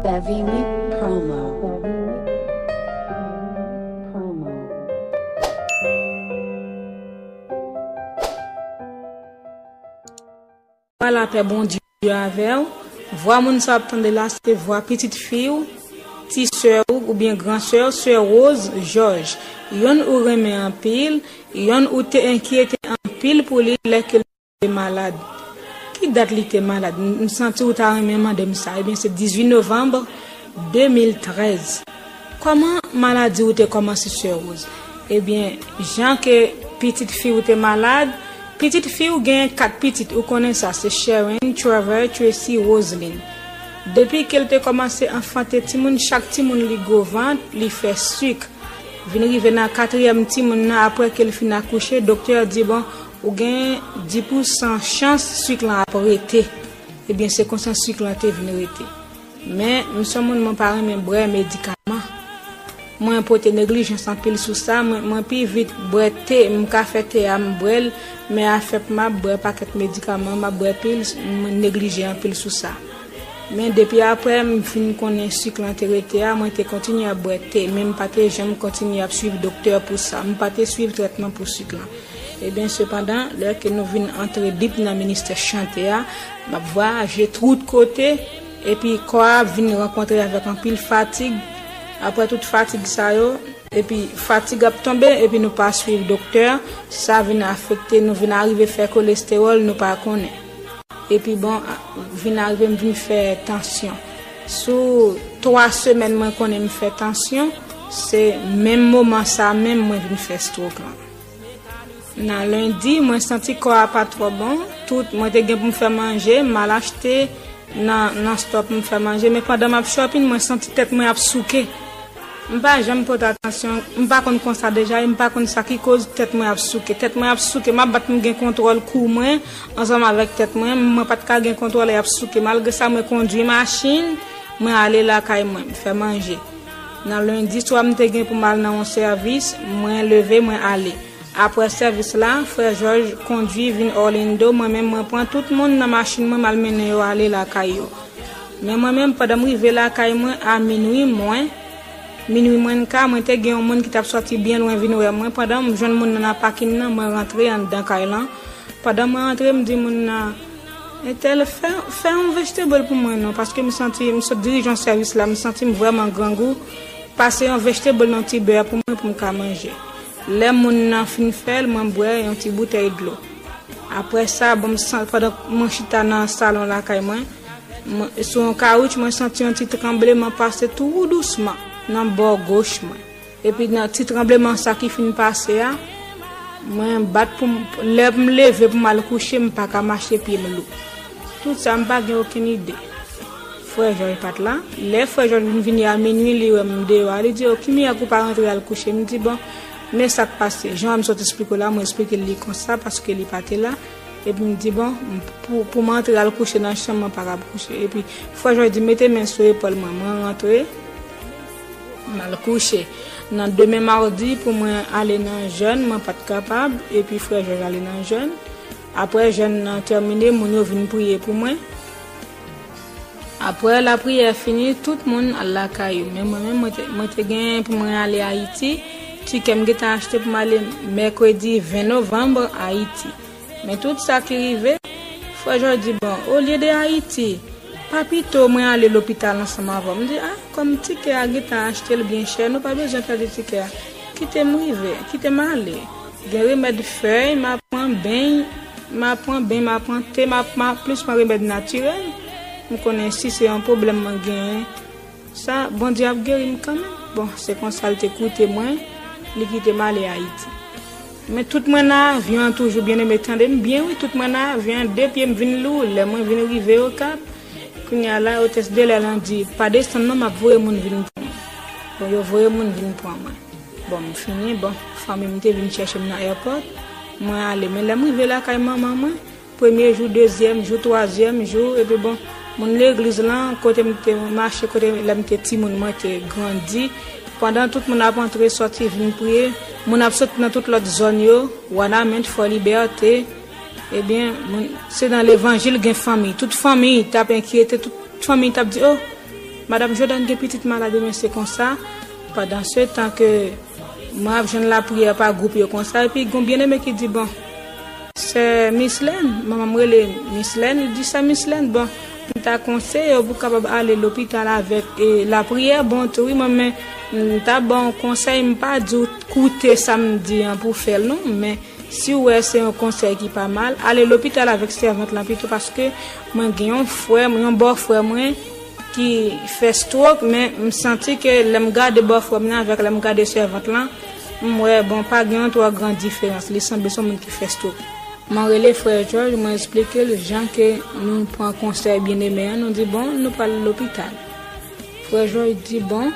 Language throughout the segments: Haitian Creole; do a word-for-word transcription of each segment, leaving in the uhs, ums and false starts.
Savini Promo. Lapè Bondye avè w. Vwa moun sa w ap tande la, se vwa pitit fi w, ti sè w oubyen gran sè w, sè Rose Georges. Yonn ou renmen anpil, yonn ou te enkyete anpil pou li lè ke l te malad. Ki dat li te malad? M, m santi w ta renmen mande m sa. Ebyen, se dizuit novanm de mil trèz. Kòman maladi w te kòmanse, sè Rose? Ebyen, jan ke pitit fi w te malad, pitit fi w genyen kat pitit, ou konnen sa, se Sharon, Trevor, Tracy, Roseline. Depi ke l te kòmanse anfante timoun, chak timoun li gwo vant, li fè sik. Vin rive nan katriyèm timoun nan, apre ke l fin akouche, doktè a di, bon, ou gen dis pousan chans sik lan ap rete. Ebyen, se konsa sik lan te vin rete. Men, m se yon moun, mwen pa renmen bwè medikaman. Mwen pote neglijans anpil sou sa, mwen, mwen pi vit bwè te, m ka fè te a, m bwè l, men afè pou m ap bwè pakèt medikaman, m ap bwè pil, mwen neglije anpil sou sa. Men depi apre m fin konnen sik lan te rete a, mwen te kontinye ap bwè te, men m pa te janm kontinye ap swiv doktè pou sa. M pa te swiv trètman pou sik lan. Ebyen, sepandan, lè ke nou vin antre depi nan ministè chante a, m ap vwayaje tout kote, epi kò a ap vin rankontre avèk anpil fatig. Apre tout fatig sa yo, epi fatig ap tonbe, epi nou pa swiv doktè, sa vin afekte nou, vin arive fè kolestewòl, nou pa konnen. Epi bon, a, vin arive m vin fè tansyon. Sou twa semèn mwen konnen m fè tansyon, se menm moman sa menm mwen vin fè stroke lan. Nan lendi, mwen santi kò a pa twò bon. Tout, mwen te gen pou m fè manje, m al achte nan, nan stòp m fè manje. Men pandan m ap shopping, mwen santi tèt mwen ap souke. M pa janm pote atansyon, m pa konn konsa deja, e m pa konn sa ki koz tèt mwen ap souke. Tèt mwen ap souke, m ap bat pou m gen kontwòl kou mwen, ansanm avèk tèt mwen, mwen pa t ka gen kontwòl, e ap souke. Malgre sa, mwen kondwi machin, mwen ale lakay mwen, m fè manje. Nan lendi swa, m te gen pou m al nan yon sèvis, mwen leve, mwen ale. Apre sèvis la, frè Jòj kondwi vin Orlando, mwen menm mwen pran tout moun nan machin mwen, m al mennen yo ale lakay yo. Men mwen menm, pandan m rive lakay mwen a minwi mwen, minwi mwen ka, mwen te gen yon moun ki t ap sòti byen lwen vin wè mwen. Pandan m jwenn moun nan nan pakin nan, mwen rantre anndan kay lan. Pandan mwen rantre, m di moun nan, entèl, fè, fè yon vegetable pou mwen non, paske m santi, m sot dirije yon sèvis la, m santi m vrèman grangou. Pase yon vegetable nan ti bè pou mwen pou m ka manje. Lè moun nan fin fè l, mwen bwè yon ti boutèy dlo. Apre sa, bon, m san-, pandan mwen chita nan salon lakay mwen, mwen, sou yon kawouch, mwen santi yon ti tranbleman pase tou dousman nan bò goch mwen. Epi nan ti tranbleman sa ki fin pase a, mwen bat pou m, lè m leve pou m al kouche, m pa ka mache, pye m lou. Tout sa, m pa gen okenn ide. Frè Jòj pa t la. Lè frè Jòj vin vini a minwi, li wè m deyò a, li di, "O, ki miyag ou pa rantre al kouche?" M di, "Bon, men sa k pase." Jan m sot esplike w la, mwen esplike l li konsa, paske li pa te la. Epi m di, "Bon, m, pou, pou m antre al kouche nan chanm, mwen pa kab kouche." Epi frè Jòj di, "Mete men sou epòl mwen." Mwen rantre, m al kouche. Nan demen mawdi, pou mwen ale nan jèn, mwen pa t kapab. Epi frè Jòj ale nan jèn. Apre jèn nan tèmine, moun yo vin priye pou mwen. Apre lapriyè fini, tout moun al lakay yo. Men mwen menm, mwen te, mwen te gen pou mwen ale Ayiti. Tikè m gentan achte pou m ale mèkredi ven novanm Ayiti. Men tout sa ki rive, frè Jòj di, "Bon, olye de Ayiti, pa pito mwen ale lopital ansanm avè w?" M di, "A, kòm tikè a gentan achte l byen chè, nou pa bezwen pèdi tikè a. Kite m rive, kite m ale." Gen remèd fèy, m a pran beny, m a pran beny, m a pran te, m a, m a plis pran remèd natirèl. M konnen si se yon pwoblèm mwen genyen, sa, Bondye ap geri m kanmenm. Bon, se konsa l te koute mwen, li kite m ale Ayiti. Men tout mwen nan avyon an toujou, byeneme, tande m byen wi, tout mwen nan avyon an, de pye m vin lou, lè mwen vin rive Okap, kounye a la, otès de lè lan di, "Pa desann non, m ap voye moun vin pran mwen." Bon, yo voye moun vin pran mwen. Bon, m fini, bon, fanmi m te vin chèche m nan airport, mwen ale. Men lè m rive lakay manman mwen, premye jou, dezyèm jou, twazyèm jou, epi bon, moun legliz lan, kote m te mache, kote lè m te timoun, mwen te grandi. Pandan tout moun ap antre, sòti, vin priye, moun ap sot nan tout lòt zòn yo, Wanament, Fò Libète. Ebyen, moun, se nan levanjil gen fanmi. Tout fanmi t ap enkyete, tout fanmi t ap di, "O, Madanm Jordan gen pitit malad, men se konsa. Pandan se tan ke mwen ap jwenn lapriyè pa gwoup yo konsa, epi gon byeneme ki di, bon, sè Mislèn, manman m rele Mislèn, li di, sè Mislèn, bon, m ta konseye w pou w kapab ale lopital avèk e, lapriyè, bon, tou, wi, mwen, men, m ta ba w konsèy, m pa di w koute sa m di an pou w fè l, non, men si w wè se yon konsèy ki pa mal, ale lopital avèk sèvant lan pito, paske mwen gen yon frè, yon bòfrè mwen ki fè stroke, men m santi ke lè m gade bòfrè m nan avèk lè m gade sèvant lan, m wè, bon, pa gen yon twò gran diferans, li sanble se yon moun ki fè stroke. Mwen rele frè Jòj, mwen eksplike l jan ke nou pran konsèy byeneme an, nou di, bon, nou pral lopital. Frè Jòj di, bon,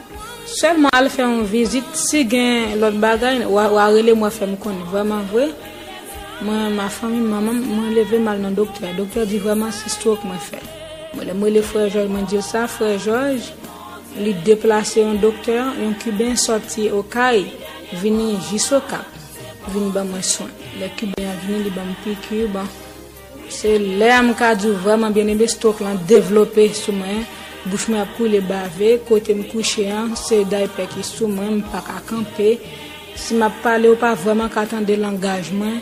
sèlman al fè yon vizit, si gen lòt bagay, w a, w a rele m, w a fè m konnen. Vrèman vre, mwen, ma fanmi, manman m, mwen leve m al nan doktè. Doktè di vrèman se stroke mwen fè. Mwen, lè m rele frè Jòj, mwen di l sa, frè Jòj, li deplase yon doktè, yon Kiben sòti Okay, vini jis Okap, vin ban mwen swen. Lè Kiben an vini, li ban m piki, bon, se lè a m ka di w vrèman byeneme stroke lan devlope sou mwen, bouch mwen ap koule bave, kote m kouche an, se daypè ki sou mwen, m pa ka kanpe. Si m ap pale, ou pa vrèman ka tande langaj mwen,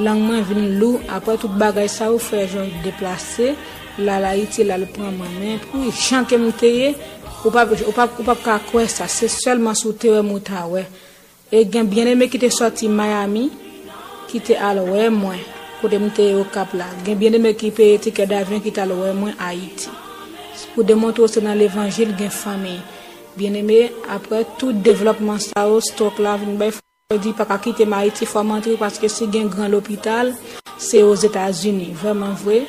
lang mwen vin lou, apre tout bagay sa yo, frè Jòj deplase, l al Ayiti, l al pran mwen. Men pou jan ke m te ye, ou p ap, ou p ap, ou p ap ka kwè sa, se sèlman si w te wè m ou ta wè. E gen byeneme ki te sòti Miami, ki te al wè mwen, kote m te ye Okap la. Gen byeneme ki peye tikè davyon ki t al wè mwen Ayiti. Pou demontre w se nan levanjil gen fanmi. Byeneme, apre tout devlòpman sa yo, stroke la vin bay, fò di pa ka kite m Ayiti, fò m antre, paske si gen gran lopital, se Ozetazini. Vrèman vre,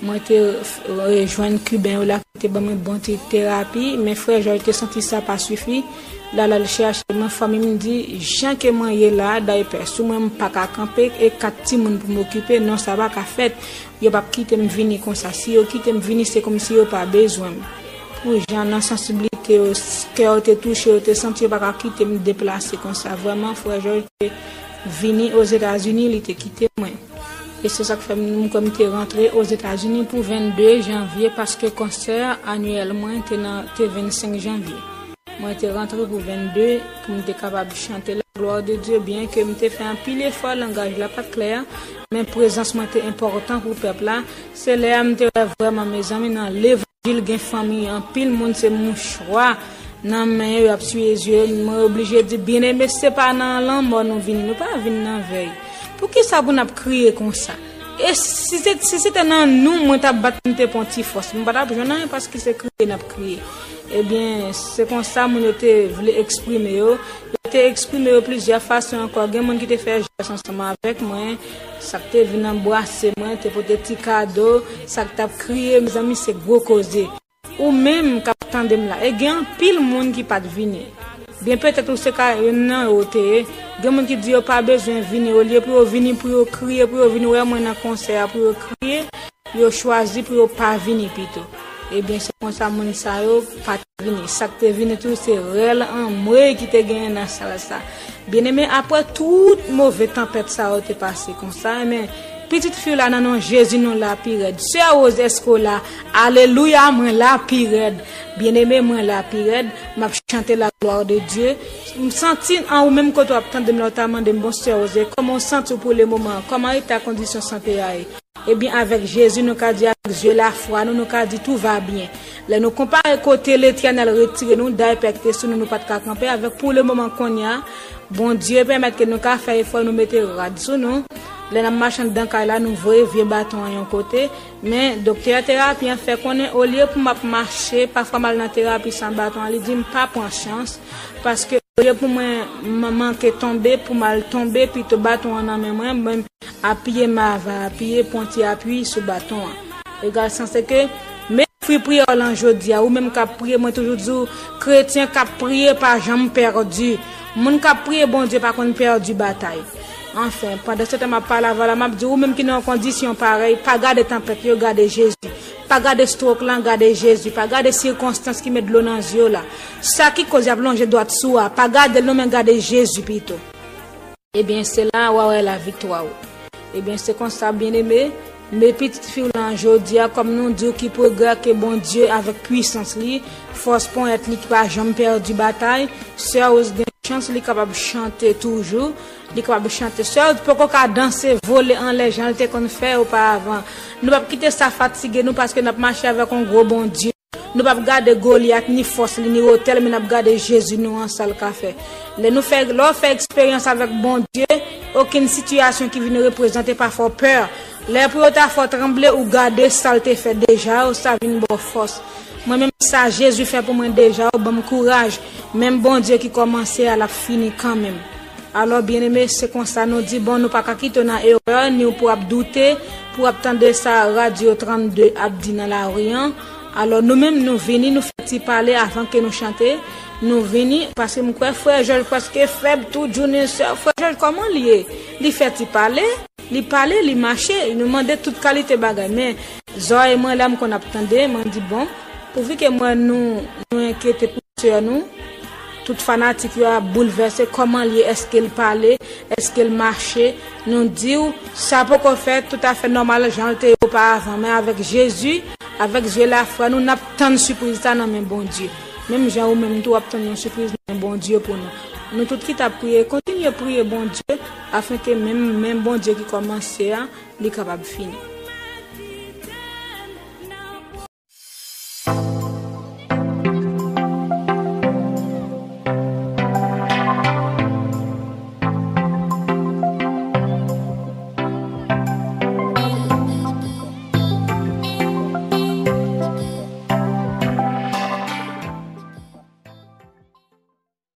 mwen te, e, jwenn Kiben yo la ki te ban mwen bon ti terapi, men frè Jòj te santi sa pa sifi. L al, al chèche mwen, fanmi m di, jan ke mwen ye la, daypè sou mwen, m pa ka kanpe, e kat timoun pou m okipe, non, sa pa ka fèt. Yo p ap kite m vini konsa. Si yo kite m vini, se kòmsi yo pa bezwen m. Pou jan nan sansiblite yo, s-, kè yo te touche, yo te santi yo pa ka kite m deplase konsa. Vrèman, frè Jòj te vini Ozetazini, li te kite mwen. E se sa k fè m, m kwè m te rantre Ozetazini pou vennde janvye, paske konsè anyèl mwen te nan, te vennsenk janvye. Mwen te rantre pou vennde, pou m te kapab chante la gloire de Dieu, byen ke m te fè anpil efò, langaj la pa t klè, men prezans mwen te enpòtan pou pèp la. Se lè a m te wè vrèman, mezanmi, nan levanjil gen fanmi, anpil moun se mouchwa nan men yo, y ap siye zye yo. Mwen oblije di, byeneme, se pa nan lanmò nou vini, nou pa vin nan vèy. Poukisa pou n ap kriye konsa? E si se, si se te nan nou, mwen t ap bat pou m te pran ti fòs. M pa t ap jwenn anyen paske se kriye n ap kriye. Ebyen, se konsa moun yo te vle eksprime yo. Yo te eksprime yo plizyè fason ankò. Gen moun ki te fè jès ansanm avèk mwen. Sa k te vin anbrase mwen, te pote ti kado. Sa k t ap kriye, mezanmi, se gwo koze. Ou menm k ap tande m la, e gen anpil moun ki pa t vini. Byen petèt ou se ka youn nan yo ou te ye. Gen moun ki di yo pa bezwen vini, olye pou yo vini, pou yo kriye, pou yo vin wè mwen nan konsè a, pou yo kriye, yo chwazi pou yo pa vini pito. Ebyen, se konsa moun sa yo pa t vini. Sa k te vini tou, se rèl anmwey ki te genyen nan sal sa. Byeneme, apre tout move tanpèt sa yo te pase konsa, men pitit fi w la nan non Jezi, nou la pi rèd. Sè Rose, èske w la? Alelouya, mwen la pi rèd. Byeneme, mwen la pi rèd. M ap chante la gloire de Dieu. M santi an ou menm kote w ap tande m la, w ta mande m, bon, sè Rose, kòman w santi w pou le moman an? Kòman eta kondisyon sante a ye? Ebyen, avèk Jezi, nou ka di, avèk zye lafwa nou, nou ka di, tout va bien. Lè nou konpare kote Letènèl retire nou, daypè ki te sou nou, nou pa t ka kanpe, avèk pou le moman kounye a, Bondye pèmèt ke nou ka fè efò, nou mete rad sou nou. Lè n ap mache anndan kay la, nou voye vye baton an yon kote. Men, doktè terapi an fè konnen, olye pou m ap mache, pafwa m al nan terapi san baton an, li di m pa pran chans, paske olye pou mwen man-, manke tonbe, pou m al tonbe, pito baton an nan men mwen, mwen apiye m ava apiye, pran ti apui sou baton an. Egal sa, se ke, men fwi priyè w lan jodi a, ou menm k ap priye, mwen toujou di w, kretyen k ap priye pa janm pèdi. Moun k ap priye Bondye pa konn pèdi batay. Anfen, pandan se tan m ap pale avè w la, m ap di, ou menm ki nan yon kondisyon parèy, pa gade tanpèt yo, gade Jezi. Pa gade stroke lan, gade Jezi. Pa gade sikonstans ki met dlo nan zye w la. Sa ki koz y ap lonje dwat sou w a, pa gade l non, men gade Jezi pito. Ebyen, se la w a wè laviktwa w. Ebyen, se konsa, byeneme, Men pitit fi w lan jodi a, kòm nou di w ki pwogrè ke Bondye avèk pwisans li, fòs ponyèt li ki pa janm pèdi batay, sè Rose gen chans li kapab chante toujou, li kapab chante. Sè Rose poko ka danse, vole anlè jan l te konn fè oparavan. Nou p ap kite sa fatige nou paske n ap mache avèk yon gwo Bondye. Nou p ap gade Golyat, ni fòs li, ni wotè l, men n ap gade Jezi nou an, sa l ka fè. Lè nou fè, lè w fè eksperyans avèk Bondye, okenn sitiyasyon ki vin reprezante pa fè w pè. Lè pou yo ta fè w tranble, ou gade sa l te fè deja, ou sa vin ba w fòs. Mwen menm sa Jezi fè pou mwen deja, ou ban m kouraj. Menm Bondye ki kòmanse a, l ap fini kanmenm. Alò, byeneme, se konsa nou di, bon, nou pa ka kite w nan erè, ni w pou ap doute, pou w ap tande sa Radyo trannde ap di nan lari an. Alò, nou menm, nou vini, nou fè ti pale avan ke nou chante. Nou vini, paske m kwè frè Jòj prèske fèb, tout jounen sè. Frè Jòj, kòman l ye? Li fè ti pale, li pale, li mache, nou mande tout kalite bagay. Men, zòrèy mwen la, m konn ap tande, mwen di, bon, pouvi ke mwen nou, nou enkyete pou sè nou, tout fanatik yo ap boulvèse, kòman l ye, èske l pale, èske l mache, nou di w, sa poko fèt toutafè nòmal jan l te ye oparavan, men avèk Jezi, avèk zye lafwa nou, n ap tann sipriz sa nan men Bondye. Menm jan ou menm tou w ap tann yon sipriz nan men Bondye pou nou. Nou tout ki t ap priye, kontinye priye Bondye, afen ke menm, menm Bondye ki kòmanse a, li kapab fini.